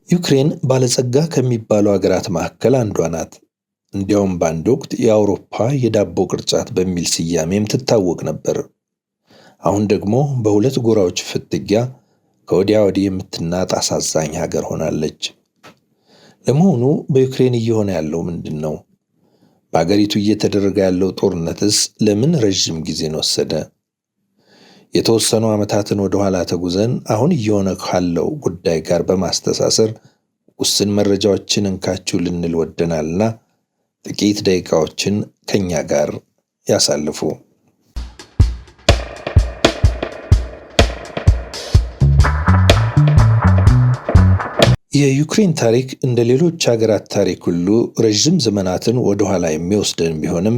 ዩክሬን ባለጸጋ ከሚባሉ ሀገራት መካከል አንዷ ናት። እንዲያውም በአንድ ወቅት የአውሮፓ የዳቦ ቅርጫት በሚል ስያሜም ትታወቅ ነበር። አሁን ደግሞ በሁለት ጎራዎች ፍትጊያ ከወዲያ ወዲህ የምትናጥ አሳዛኝ ሀገር ሆናለች። ለመሆኑ በዩክሬን እየሆነ ያለው ምንድን ነው? በአገሪቱ እየተደረገ ያለው ጦርነትስ ለምን ረዥም ጊዜን ወሰደ? የተወሰኑ ዓመታትን ወደ ኋላ ተጉዘን አሁን እየሆነ ካለው ጉዳይ ጋር በማስተሳሰር ውስን መረጃዎችን እንካችሁ ልንል ወደናልና ጥቂት ደቂቃዎችን ከኛ ጋር ያሳልፉ። የዩክሬን ታሪክ እንደ ሌሎች ሀገራት ታሪክ ሁሉ ረዥም ዘመናትን ወደኋላ የሚወስደን ቢሆንም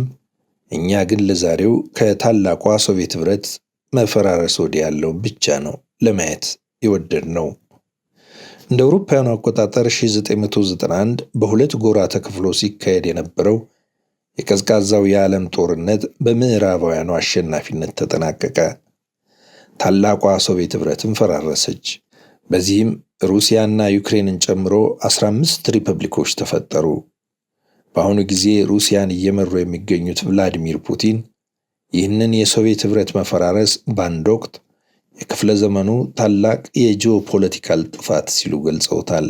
እኛ ግን ለዛሬው ከታላቋ ሶቪየት ኅብረት መፈራረስ ወዲህ ያለው ብቻ ነው ለማየት የወደድነው። እንደ አውሮፓውያኑ አቆጣጠር 1991 በሁለት ጎራ ተከፍሎ ሲካሄድ የነበረው የቀዝቃዛው የዓለም ጦርነት በምዕራባውያኑ አሸናፊነት ተጠናቀቀ። ታላቋ ሶቪየት ኅብረትም ፈራረሰች። በዚህም ሩሲያና ዩክሬንን ጨምሮ 15 ሪፐብሊኮች ተፈጠሩ። በአሁኑ ጊዜ ሩሲያን እየመሩ የሚገኙት ቭላዲሚር ፑቲን ይህንን የሶቪየት ኅብረት መፈራረስ በአንድ ወቅት የክፍለ ዘመኑ ታላቅ የጂኦፖለቲካል ጥፋት ሲሉ ገልጸውታል።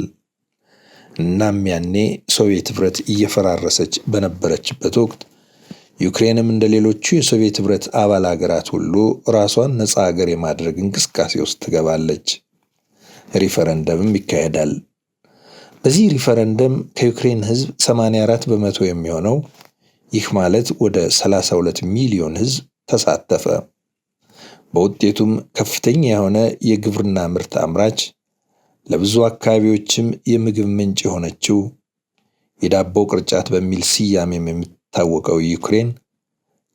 እናም ያኔ ሶቪየት ኅብረት እየፈራረሰች በነበረችበት ወቅት ዩክሬንም እንደ ሌሎቹ የሶቪየት ኅብረት አባል አገራት ሁሉ ራሷን ነፃ አገር የማድረግ እንቅስቃሴ ውስጥ ትገባለች። ሪፈረንደምም ይካሄዳል። በዚህ ሪፈረንደም ከዩክሬን ሕዝብ 84% የሚሆነው፣ ይህ ማለት ወደ 32 ሚሊዮን ሕዝብ ተሳተፈ። በውጤቱም ከፍተኛ የሆነ የግብርና ምርት አምራች፣ ለብዙ አካባቢዎችም የምግብ ምንጭ የሆነችው፣ የዳቦ ቅርጫት በሚል ስያሜም የምትታወቀው ዩክሬን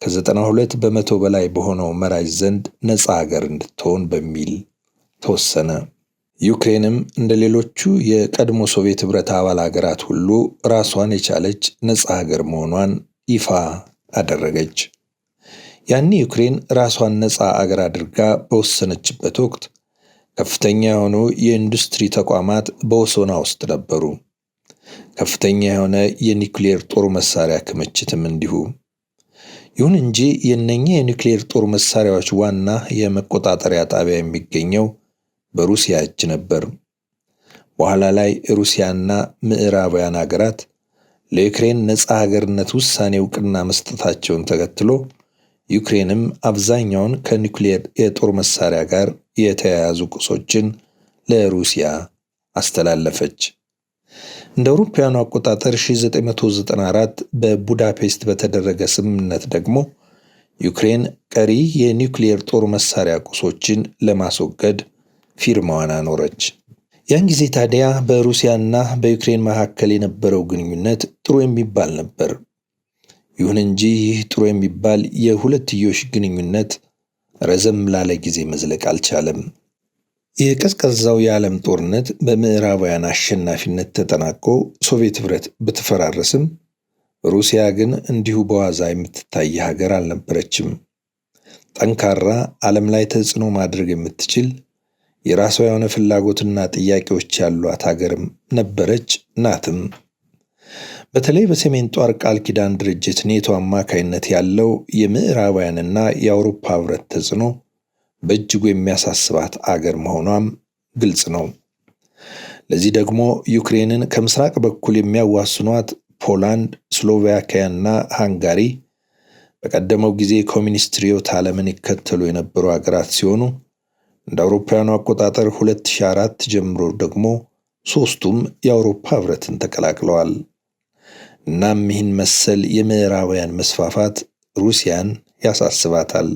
ከ92% በላይ በሆነው መራጭ ዘንድ ነፃ ሀገር እንድትሆን በሚል ተወሰነ። ዩክሬንም እንደ ሌሎቹ የቀድሞ ሶቪየት ኅብረት አባል ሀገራት ሁሉ ራሷን የቻለች ነፃ ሀገር መሆኗን ይፋ አደረገች። ያኔ ዩክሬን ራሷን ነፃ አገር አድርጋ በወሰነችበት ወቅት ከፍተኛ የሆኑ የኢንዱስትሪ ተቋማት በወሰኗ ውስጥ ነበሩ። ከፍተኛ የሆነ የኒውክሌር ጦር መሳሪያ ክምችትም እንዲሁ። ይሁን እንጂ የእነኚህ የኒውክሌር ጦር መሳሪያዎች ዋና የመቆጣጠሪያ ጣቢያ የሚገኘው በሩሲያ እጅ ነበር። በኋላ ላይ ሩሲያና ምዕራባውያን ሀገራት ለዩክሬን ነፃ ሀገርነት ውሳኔ እውቅና መስጠታቸውን ተከትሎ ዩክሬንም አብዛኛውን ከኒውክሌር የጦር መሳሪያ ጋር የተያያዙ ቁሶችን ለሩሲያ አስተላለፈች። እንደ አውሮፓውያኑ አቆጣጠር 1994 በቡዳፔስት በተደረገ ስምምነት ደግሞ ዩክሬን ቀሪ የኒውክሌር ጦር መሳሪያ ቁሶችን ለማስወገድ ፊርማዋን አኖረች። ያን ጊዜ ታዲያ በሩሲያና በዩክሬን መካከል የነበረው ግንኙነት ጥሩ የሚባል ነበር። ይሁን እንጂ ይህ ጥሩ የሚባል የሁለትዮሽ ግንኙነት ረዘም ላለ ጊዜ መዝለቅ አልቻለም። የቀዝቃዛው የዓለም ጦርነት በምዕራባውያን አሸናፊነት ተጠናቆ ሶቪየት ኅብረት ብትፈራረስም ሩሲያ ግን እንዲሁ በዋዛ የምትታይ ሀገር አልነበረችም። ጠንካራ፣ ዓለም ላይ ተጽዕኖ ማድረግ የምትችል፣ የራሷ የሆነ ፍላጎትና ጥያቄዎች ያሏት ሀገርም ነበረች፣ ናትም። በተለይ በሰሜን ጦር ቃል ኪዳን ድርጅት ኔቶ አማካይነት ያለው የምዕራባውያንና የአውሮፓ ኅብረት ተጽዕኖ በእጅጉ የሚያሳስባት አገር መሆኗም ግልጽ ነው። ለዚህ ደግሞ ዩክሬንን ከምስራቅ በኩል የሚያዋስኗት ፖላንድ፣ ስሎቫኪያና ሃንጋሪ በቀደመው ጊዜ ኮሚኒስት ርዕዮተ ዓለምን ይከተሉ የነበሩ አገራት ሲሆኑ እንደ አውሮፓውያኑ አቆጣጠር 2004 ጀምሮ ደግሞ ሦስቱም የአውሮፓ ኅብረትን ተቀላቅለዋል። እናም ይህን መሰል የምዕራባውያን መስፋፋት ሩሲያን ያሳስባታል።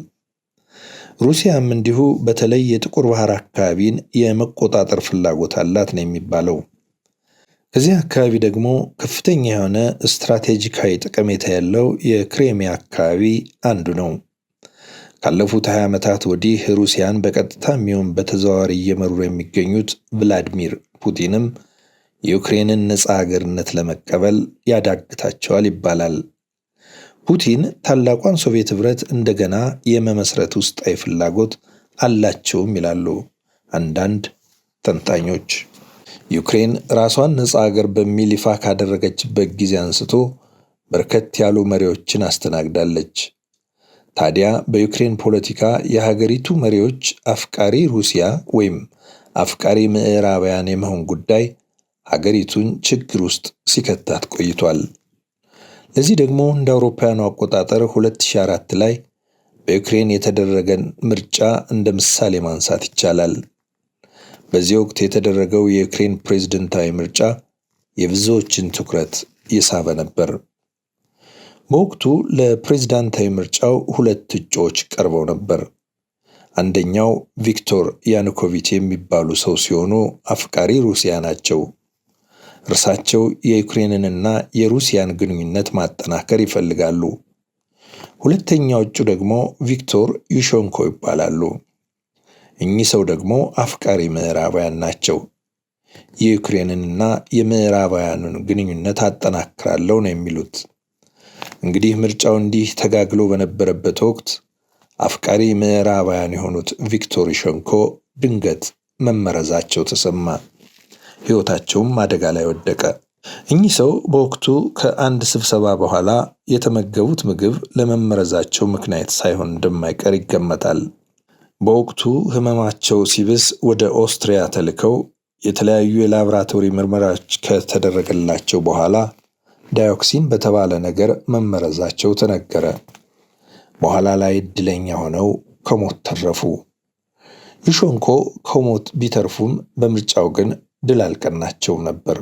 ሩሲያም እንዲሁ በተለይ የጥቁር ባህር አካባቢን የመቆጣጠር ፍላጎት አላት ነው የሚባለው። ከዚህ አካባቢ ደግሞ ከፍተኛ የሆነ ስትራቴጂካዊ ጠቀሜታ ያለው የክሬሚያ አካባቢ አንዱ ነው። ካለፉት 20 ዓመታት ወዲህ ሩሲያን በቀጥታ የሚሆን በተዘዋዋሪ እየመሩ የሚገኙት ቭላዲሚር ፑቲንም የዩክሬንን ነፃ ሀገርነት ለመቀበል ያዳግታቸዋል ይባላል። ፑቲን ታላቋን ሶቪየት ኅብረት እንደገና የመመስረት ውስጣዊ ፍላጎት አላቸውም ይላሉ አንዳንድ ተንታኞች። ዩክሬን ራሷን ነፃ አገር በሚል ይፋ ካደረገችበት ጊዜ አንስቶ በርከት ያሉ መሪዎችን አስተናግዳለች። ታዲያ በዩክሬን ፖለቲካ የሀገሪቱ መሪዎች አፍቃሪ ሩሲያ ወይም አፍቃሪ ምዕራባውያን የመሆን ጉዳይ ሀገሪቱን ችግር ውስጥ ሲከታት ቆይቷል። ለዚህ ደግሞ እንደ አውሮፓውያኑ አቆጣጠር 2004 ላይ በዩክሬን የተደረገን ምርጫ እንደ ምሳሌ ማንሳት ይቻላል። በዚህ ወቅት የተደረገው የዩክሬን ፕሬዝደንታዊ ምርጫ የብዙዎችን ትኩረት የሳበ ነበር። በወቅቱ ለፕሬዝዳንታዊ ምርጫው ሁለት እጩዎች ቀርበው ነበር። አንደኛው ቪክቶር ያኑኮቪች የሚባሉ ሰው ሲሆኑ አፍቃሪ ሩሲያ ናቸው። እርሳቸው የዩክሬንንና የሩሲያን ግንኙነት ማጠናከር ይፈልጋሉ። ሁለተኛው እጩ ደግሞ ቪክቶር ዩሾንኮ ይባላሉ። እኚህ ሰው ደግሞ አፍቃሪ ምዕራባውያን ናቸው። የዩክሬንንና የምዕራባውያኑን ግንኙነት አጠናክራለሁ ነው የሚሉት። እንግዲህ ምርጫው እንዲህ ተጋግሎ በነበረበት ወቅት አፍቃሪ ምዕራባውያን የሆኑት ቪክቶር ዩሾንኮ ድንገት መመረዛቸው ተሰማ። ሕይወታቸውም አደጋ ላይ ወደቀ። እኚህ ሰው በወቅቱ ከአንድ ስብሰባ በኋላ የተመገቡት ምግብ ለመመረዛቸው ምክንያት ሳይሆን እንደማይቀር ይገመታል። በወቅቱ ሕመማቸው ሲብስ ወደ ኦስትሪያ ተልከው የተለያዩ የላብራቶሪ ምርመራዎች ከተደረገላቸው በኋላ ዳዮክሲን በተባለ ነገር መመረዛቸው ተነገረ። በኋላ ላይ እድለኛ ሆነው ከሞት ተረፉ። ዩሾንኮ ከሞት ቢተርፉም በምርጫው ግን ድል አልቀናቸውም ነበር።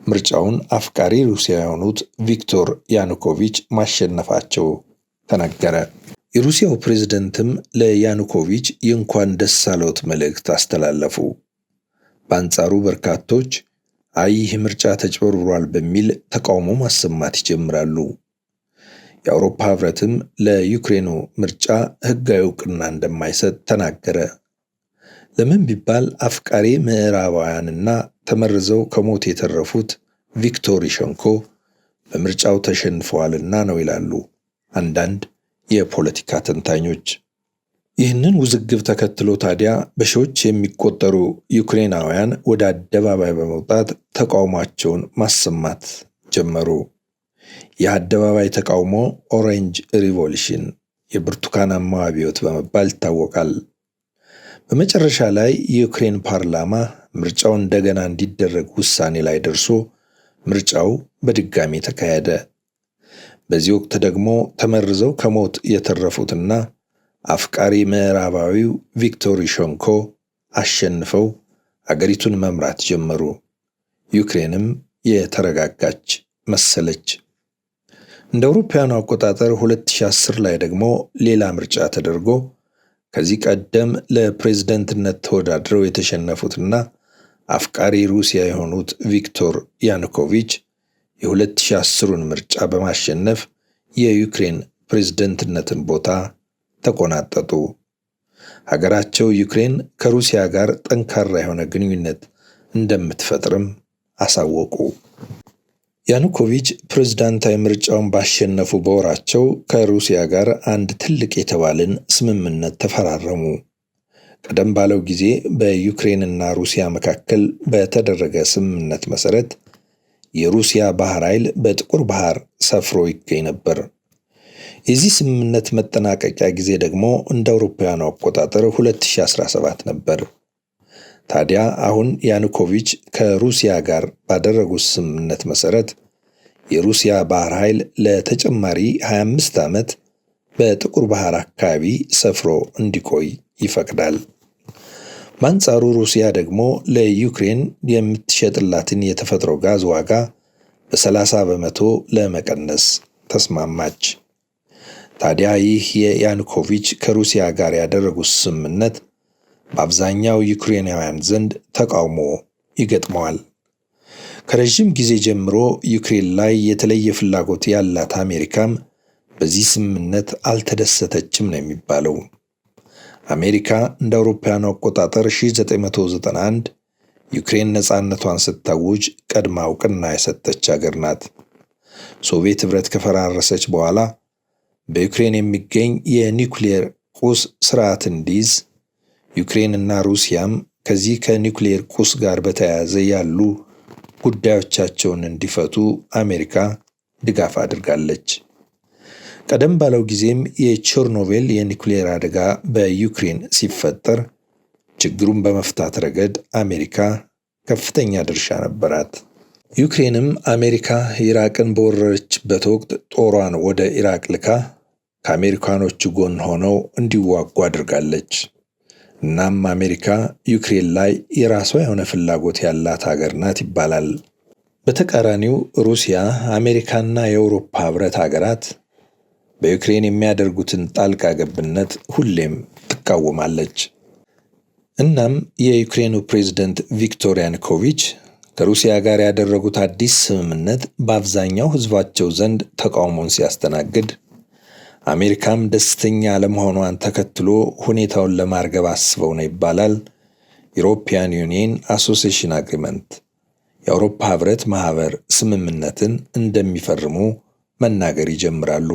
ምርጫውን አፍቃሪ ሩሲያ የሆኑት ቪክቶር ያኑኮቪች ማሸነፋቸው ተነገረ። የሩሲያው ፕሬዝደንትም ለያኑኮቪች የእንኳን ደስ አለዎት መልእክት አስተላለፉ። በአንጻሩ በርካቶች አይ ይህ ምርጫ ተጭበርብሯል በሚል ተቃውሞ ማሰማት ይጀምራሉ። የአውሮፓ ሕብረትም ለዩክሬኑ ምርጫ ሕጋዊ እውቅና እንደማይሰጥ ተናገረ። ለምን ቢባል አፍቃሪ ምዕራባውያንና ተመርዘው ከሞት የተረፉት ቪክቶር ዩሾንኮ በምርጫው ተሸንፈዋልና ነው ይላሉ አንዳንድ የፖለቲካ ተንታኞች። ይህንን ውዝግብ ተከትሎ ታዲያ በሺዎች የሚቆጠሩ ዩክሬናውያን ወደ አደባባይ በመውጣት ተቃውሟቸውን ማሰማት ጀመሩ። የአደባባይ ተቃውሞ Orange Revolution፣ የብርቱካናማው አብዮት በመባል ይታወቃል። በመጨረሻ ላይ የዩክሬን ፓርላማ ምርጫው እንደገና እንዲደረግ ውሳኔ ላይ ደርሶ ምርጫው በድጋሚ ተካሄደ። በዚህ ወቅት ደግሞ ተመርዘው ከሞት የተረፉትና አፍቃሪ ምዕራባዊው ቪክቶር ዩሾንኮ አሸንፈው አገሪቱን መምራት ጀመሩ። ዩክሬንም የተረጋጋች መሰለች። እንደ አውሮፓውያኑ አቆጣጠር 2010 ላይ ደግሞ ሌላ ምርጫ ተደርጎ ከዚህ ቀደም ለፕሬዝደንትነት ተወዳድረው የተሸነፉትና አፍቃሪ ሩሲያ የሆኑት ቪክቶር ያኑኮቪች የ2010ን ምርጫ በማሸነፍ የዩክሬን ፕሬዝደንትነትን ቦታ ተቆናጠጡ። ሀገራቸው ዩክሬን ከሩሲያ ጋር ጠንካራ የሆነ ግንኙነት እንደምትፈጥርም አሳወቁ። ያኑኮቪች ፕሬዝዳንታዊ ምርጫውን ባሸነፉ በወራቸው ከሩሲያ ጋር አንድ ትልቅ የተባለን ስምምነት ተፈራረሙ። ቀደም ባለው ጊዜ በዩክሬንና ሩሲያ መካከል በተደረገ ስምምነት መሰረት የሩሲያ ባህር ኃይል በጥቁር ባህር ሰፍሮ ይገኝ ነበር። የዚህ ስምምነት መጠናቀቂያ ጊዜ ደግሞ እንደ አውሮፓውያኑ አቆጣጠር 2017 ነበር። ታዲያ አሁን ያኑኮቪች ከሩሲያ ጋር ባደረጉት ስምምነት መሰረት የሩሲያ ባህር ኃይል ለተጨማሪ 25 ዓመት በጥቁር ባህር አካባቢ ሰፍሮ እንዲቆይ ይፈቅዳል። በአንጻሩ ሩሲያ ደግሞ ለዩክሬን የምትሸጥላትን የተፈጥሮ ጋዝ ዋጋ በ30% ለመቀነስ ተስማማች። ታዲያ ይህ የያኑኮቪች ከሩሲያ ጋር ያደረጉት ስምምነት በአብዛኛው ዩክሬናውያን ዘንድ ተቃውሞ ይገጥመዋል። ከረዥም ጊዜ ጀምሮ ዩክሬን ላይ የተለየ ፍላጎት ያላት አሜሪካም በዚህ ስምምነት አልተደሰተችም ነው የሚባለው። አሜሪካ እንደ አውሮፓውያኑ አቆጣጠር 1991 ዩክሬን ነፃነቷን ስታውጅ ቀድማ እውቅና የሰጠች ሀገር ናት። ሶቪየት ኅብረት ከፈራረሰች በኋላ በዩክሬን የሚገኝ የኒውክሌር ቁስ ስርዓት እንዲይዝ፣ ዩክሬን እና ሩሲያም ከዚህ ከኒውክሌር ቁስ ጋር በተያያዘ ያሉ ጉዳዮቻቸውን እንዲፈቱ አሜሪካ ድጋፍ አድርጋለች። ቀደም ባለው ጊዜም የቼርኖቤል የኒውክሌር አደጋ በዩክሬን ሲፈጠር ችግሩን በመፍታት ረገድ አሜሪካ ከፍተኛ ድርሻ ነበራት። ዩክሬንም አሜሪካ ኢራቅን በወረረችበት ወቅት ጦሯን ወደ ኢራቅ ልካ ከአሜሪካኖቹ ጎን ሆነው እንዲዋጉ አድርጋለች። እናም አሜሪካ ዩክሬን ላይ የራሷ የሆነ ፍላጎት ያላት ሀገር ናት ይባላል። በተቃራኒው ሩሲያ፣ አሜሪካና የአውሮፓ ሕብረት ሀገራት በዩክሬን የሚያደርጉትን ጣልቃ ገብነት ሁሌም ትቃወማለች። እናም የዩክሬኑ ፕሬዝደንት ቪክቶር ያኑኮቪች ከሩሲያ ጋር ያደረጉት አዲስ ስምምነት በአብዛኛው ሕዝባቸው ዘንድ ተቃውሞን ሲያስተናግድ፣ አሜሪካም ደስተኛ አለመሆኗን ተከትሎ ሁኔታውን ለማርገብ አስበው ነው ይባላል። European Union Association Agreement፣ የአውሮፓ ሕብረት ማህበር ስምምነትን እንደሚፈርሙ መናገር ይጀምራሉ።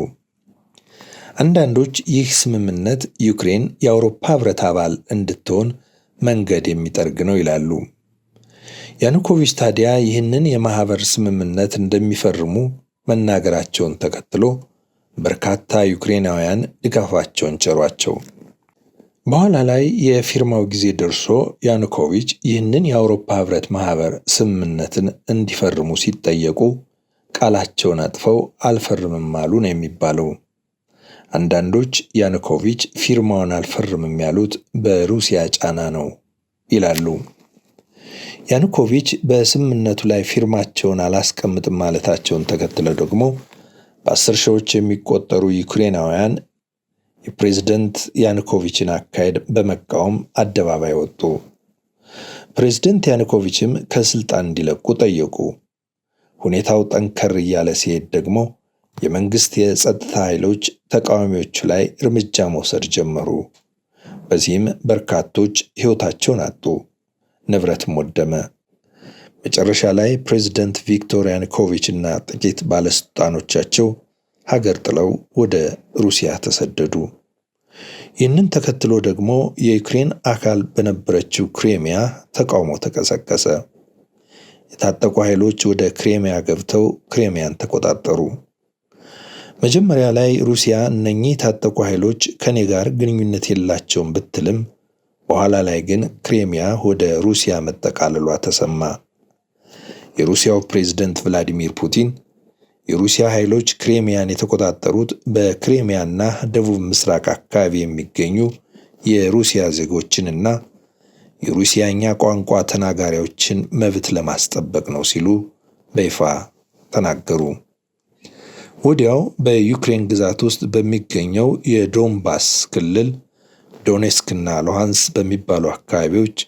አንዳንዶች ይህ ስምምነት ዩክሬን የአውሮፓ ሕብረት አባል እንድትሆን መንገድ የሚጠርግ ነው ይላሉ። ያኑኮቪች ታዲያ ይህንን የማህበር ስምምነት እንደሚፈርሙ መናገራቸውን ተከትሎ በርካታ ዩክሬናውያን ድጋፋቸውን ቸሯቸው። በኋላ ላይ የፊርማው ጊዜ ደርሶ ያኑኮቪች ይህንን የአውሮፓ ሕብረት ማህበር ስምምነትን እንዲፈርሙ ሲጠየቁ ቃላቸውን አጥፈው አልፈርምም አሉ ነው የሚባለው። አንዳንዶች ያኑኮቪች ፊርማውን አልፈርምም ያሉት በሩሲያ ጫና ነው ይላሉ። ያኑኮቪች በስምምነቱ ላይ ፊርማቸውን አላስቀምጥም ማለታቸውን ተከትለው ደግሞ በ10 ሺዎች የሚቆጠሩ ዩክሬናውያን የፕሬዝደንት ያኑኮቪችን አካሄድ በመቃወም አደባባይ ወጡ። ፕሬዝደንት ያኑኮቪችም ከስልጣን እንዲለቁ ጠየቁ። ሁኔታው ጠንከር እያለ ሲሄድ ደግሞ የመንግስት የጸጥታ ኃይሎች ተቃዋሚዎቹ ላይ እርምጃ መውሰድ ጀመሩ። በዚህም በርካቶች ሕይወታቸውን አጡ፣ ንብረትም ወደመ። መጨረሻ ላይ ፕሬዝደንት ቪክቶር ያኑኮቪች እና ጥቂት ባለስልጣኖቻቸው ሀገር ጥለው ወደ ሩሲያ ተሰደዱ። ይህንን ተከትሎ ደግሞ የዩክሬን አካል በነበረችው ክሬሚያ ተቃውሞ ተቀሰቀሰ። የታጠቁ ኃይሎች ወደ ክሬሚያ ገብተው ክሬሚያን ተቆጣጠሩ። መጀመሪያ ላይ ሩሲያ እነኚህ የታጠቁ ኃይሎች ከኔ ጋር ግንኙነት የላቸውም ብትልም በኋላ ላይ ግን ክሬሚያ ወደ ሩሲያ መጠቃለሏ ተሰማ። የሩሲያው ፕሬዝደንት ቭላዲሚር ፑቲን የሩሲያ ኃይሎች ክሬሚያን የተቆጣጠሩት በክሬሚያና ደቡብ ምስራቅ አካባቢ የሚገኙ የሩሲያ ዜጎችንና የሩሲያኛ ቋንቋ ተናጋሪዎችን መብት ለማስጠበቅ ነው ሲሉ በይፋ ተናገሩ። ወዲያው በዩክሬን ግዛት ውስጥ በሚገኘው የዶንባስ ክልል ዶኔስክና ሉሃንስክ በሚባሉ አካባቢዎች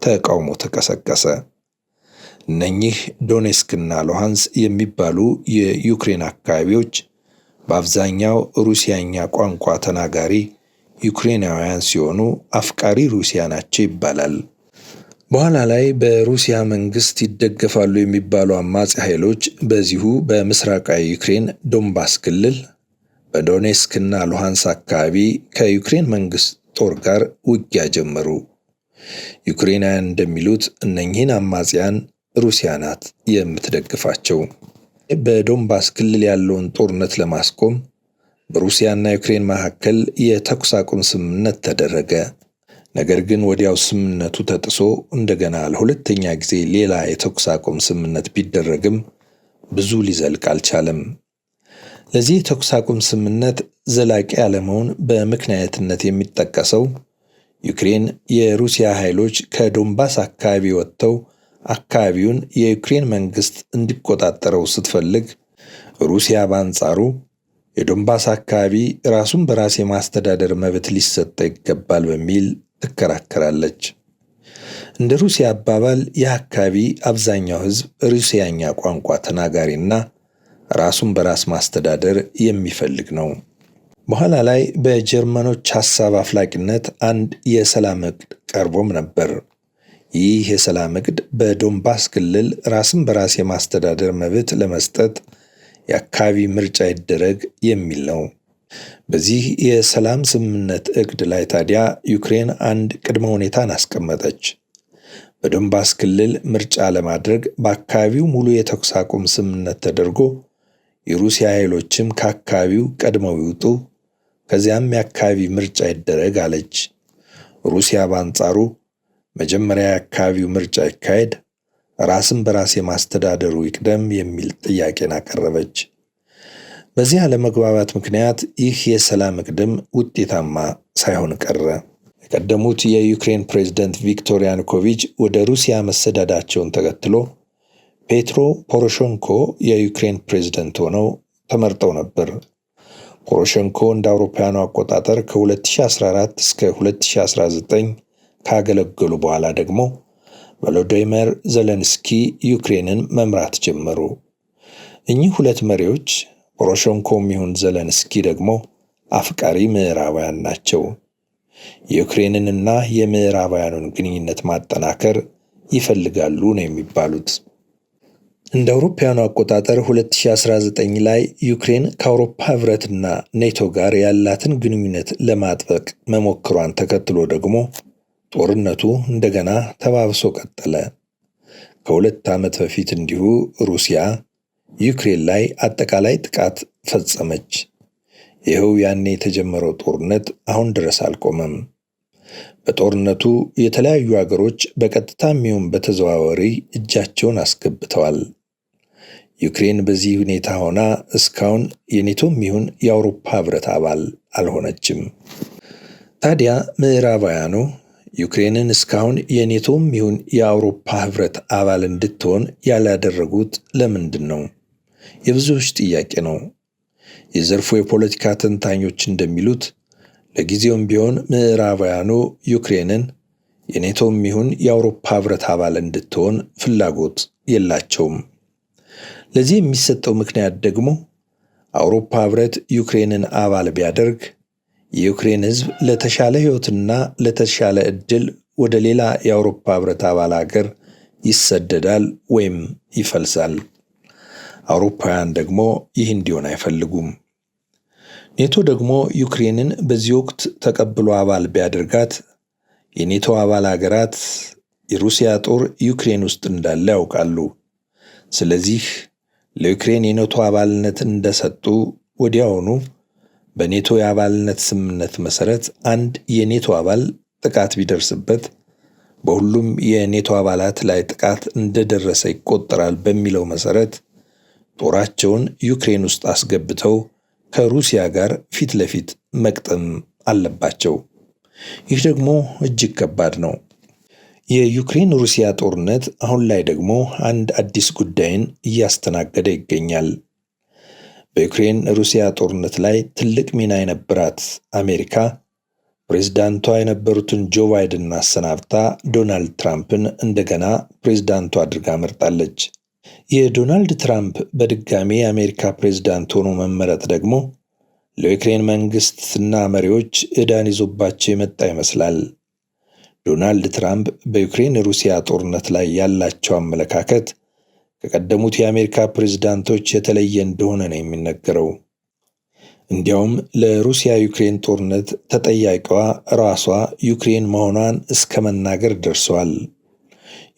ተቃውሞ ተቀሰቀሰ። እነኚህ ዶኔስክና ሉሃንስክ የሚባሉ የዩክሬን አካባቢዎች በአብዛኛው ሩሲያኛ ቋንቋ ተናጋሪ ዩክሬናውያን ሲሆኑ አፍቃሪ ሩሲያ ናቸው ይባላል። በኋላ ላይ በሩሲያ መንግስት ይደገፋሉ የሚባሉ አማጺ ኃይሎች በዚሁ በምስራቃዊ ዩክሬን ዶንባስ ክልል በዶኔስክና ሉሃንስክ አካባቢ ከዩክሬን መንግስት ጦር ጋር ውጊያ ጀመሩ። ዩክሬናውያን እንደሚሉት እነኚህን አማጽያን ሩሲያ ናት የምትደግፋቸው። በዶንባስ ክልል ያለውን ጦርነት ለማስቆም በሩሲያና ዩክሬን መካከል የተኩስ አቁም ስምምነት ተደረገ። ነገር ግን ወዲያው ስምምነቱ ተጥሶ እንደገና ለሁለተኛ ጊዜ ሌላ የተኩስ አቁም ስምምነት ቢደረግም ብዙ ሊዘልቅ አልቻለም። ለዚህ የተኩስ አቁም ስምምነት ዘላቂ አለመሆን በምክንያትነት የሚጠቀሰው ዩክሬን የሩሲያ ኃይሎች ከዶንባስ አካባቢ ወጥተው አካባቢውን የዩክሬን መንግስት እንዲቆጣጠረው ስትፈልግ፣ ሩሲያ በአንጻሩ የዶንባስ አካባቢ ራሱን በራስ የማስተዳደር መብት ሊሰጠው ይገባል በሚል ትከራከራለች። እንደ ሩሲያ አባባል ይህ አካባቢ አብዛኛው ሕዝብ ሩሲያኛ ቋንቋ ተናጋሪና ራሱን በራስ ማስተዳደር የሚፈልግ ነው። በኋላ ላይ በጀርመኖች ሐሳብ አፍላቂነት አንድ የሰላም ዕቅድ ቀርቦም ነበር። ይህ የሰላም ዕቅድ በዶንባስ ክልል ራስን በራስ የማስተዳደር መብት ለመስጠት የአካባቢ ምርጫ ይደረግ የሚል ነው። በዚህ የሰላም ስምምነት ዕቅድ ላይ ታዲያ ዩክሬን አንድ ቅድመ ሁኔታን አስቀመጠች። በዶንባስ ክልል ምርጫ ለማድረግ በአካባቢው ሙሉ የተኩስ አቁም ስምምነት ተደርጎ የሩሲያ ኃይሎችም ከአካባቢው ቀድመው ይውጡ፣ ከዚያም የአካባቢ ምርጫ ይደረግ አለች። ሩሲያ በአንጻሩ መጀመሪያ የአካባቢው ምርጫ ይካሄድ፣ ራስን በራስ የማስተዳደሩ ይቅደም የሚል ጥያቄን አቀረበች። በዚህ አለመግባባት ምክንያት ይህ የሰላም እቅድም ውጤታማ ሳይሆን ቀረ። የቀደሙት የዩክሬን ፕሬዝደንት ቪክቶር ያኑኮቪች ወደ ሩሲያ መሰደዳቸውን ተከትሎ ፔትሮ ፖሮሼንኮ የዩክሬን ፕሬዝደንት ሆነው ተመርጠው ነበር። ፖሮሼንኮ እንደ አውሮፓውያኑ አቆጣጠር ከ2014 እስከ 2019 ካገለገሉ በኋላ ደግሞ ቮሎዲሚር ዘለንስኪ ዩክሬንን መምራት ጀመሩ። እኚህ ሁለት መሪዎች ፖሮሼንኮም ይሁን ዘለንስኪ ደግሞ አፍቃሪ ምዕራባውያን ናቸው። የዩክሬንንና የምዕራባውያኑን ግንኙነት ማጠናከር ይፈልጋሉ ነው የሚባሉት። እንደ አውሮፓውያኑ አቆጣጠር 2019 ላይ ዩክሬን ከአውሮፓ ሕብረትና ኔቶ ጋር ያላትን ግንኙነት ለማጥበቅ መሞከሯን ተከትሎ ደግሞ ጦርነቱ እንደገና ተባብሶ ቀጠለ። ከ2 ዓመት በፊት እንዲሁ ሩሲያ ዩክሬን ላይ አጠቃላይ ጥቃት ፈጸመች። ይኸው ያኔ የተጀመረው ጦርነት አሁን ድረስ አልቆመም። በጦርነቱ የተለያዩ አገሮች በቀጥታም ይሁን በተዘዋዋሪ እጃቸውን አስገብተዋል። ዩክሬን በዚህ ሁኔታ ሆና እስካሁን የኔቶም ይሁን የአውሮፓ ሕብረት አባል አልሆነችም። ታዲያ ምዕራባውያኑ ዩክሬንን እስካሁን የኔቶም ይሁን የአውሮፓ ሕብረት አባል እንድትሆን ያላደረጉት ለምንድን ነው? የብዙዎች ጥያቄ ነው። የዘርፉ የፖለቲካ ተንታኞች እንደሚሉት ለጊዜውም ቢሆን ምዕራባውያኑ ዩክሬንን የኔቶም ይሁን የአውሮፓ ሕብረት አባል እንድትሆን ፍላጎት የላቸውም። ለዚህ የሚሰጠው ምክንያት ደግሞ አውሮፓ ሕብረት ዩክሬንን አባል ቢያደርግ የዩክሬን ሕዝብ ለተሻለ ሕይወትና ለተሻለ ዕድል ወደ ሌላ የአውሮፓ ሕብረት አባል አገር ይሰደዳል ወይም ይፈልሳል። አውሮፓውያን ደግሞ ይህ እንዲሆን አይፈልጉም። ኔቶ ደግሞ ዩክሬንን በዚህ ወቅት ተቀብሎ አባል ቢያደርጋት የኔቶ አባል አገራት የሩሲያ ጦር ዩክሬን ውስጥ እንዳለ ያውቃሉ። ስለዚህ ለዩክሬን የኔቶ አባልነት እንደሰጡ ወዲያውኑ በኔቶ የአባልነት ስምምነት መሰረት አንድ የኔቶ አባል ጥቃት ቢደርስበት በሁሉም የኔቶ አባላት ላይ ጥቃት እንደደረሰ ይቆጠራል በሚለው መሰረት ጦራቸውን ዩክሬን ውስጥ አስገብተው ከሩሲያ ጋር ፊት ለፊት መግጠም አለባቸው። ይህ ደግሞ እጅግ ከባድ ነው። የዩክሬን ሩሲያ ጦርነት አሁን ላይ ደግሞ አንድ አዲስ ጉዳይን እያስተናገደ ይገኛል። በዩክሬን ሩሲያ ጦርነት ላይ ትልቅ ሚና የነበራት አሜሪካ ፕሬዝዳንቷ የነበሩትን ጆ ባይደንን አሰናብታ ዶናልድ ትራምፕን እንደገና ፕሬዝዳንቷ አድርጋ መርጣለች። የዶናልድ ትራምፕ በድጋሚ የአሜሪካ ፕሬዝዳንት ሆኖ መመረጥ ደግሞ ለዩክሬን መንግስትና መሪዎች ዕዳን ይዞባቸው የመጣ ይመስላል። ዶናልድ ትራምፕ በዩክሬን ሩሲያ ጦርነት ላይ ያላቸው አመለካከት ከቀደሙት የአሜሪካ ፕሬዝዳንቶች የተለየ እንደሆነ ነው የሚነገረው። እንዲያውም ለሩሲያ ዩክሬን ጦርነት ተጠያቂዋ ራሷ ዩክሬን መሆኗን እስከ መናገር ደርሰዋል።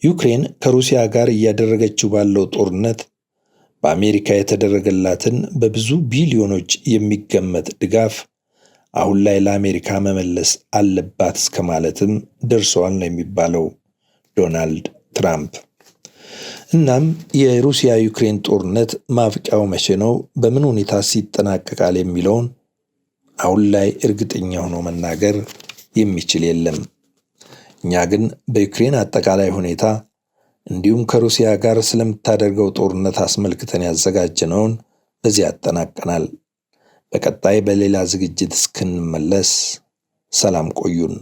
ዩክሬን ከሩሲያ ጋር እያደረገችው ባለው ጦርነት በአሜሪካ የተደረገላትን በብዙ ቢሊዮኖች የሚገመት ድጋፍ አሁን ላይ ለአሜሪካ መመለስ አለባት እስከ ማለትም ደርሰዋል ነው የሚባለው ዶናልድ ትራምፕ። እናም የሩሲያ ዩክሬን ጦርነት ማብቂያው መቼ ነው፣ በምን ሁኔታስ ይጠናቀቃል የሚለውን አሁን ላይ እርግጠኛ ሆኖ መናገር የሚችል የለም። እኛ ግን በዩክሬን አጠቃላይ ሁኔታ እንዲሁም ከሩሲያ ጋር ስለምታደርገው ጦርነት አስመልክተን ያዘጋጀነውን በዚህ አጠናቀናል። በቀጣይ በሌላ ዝግጅት እስክንመለስ ሰላም ቆዩን።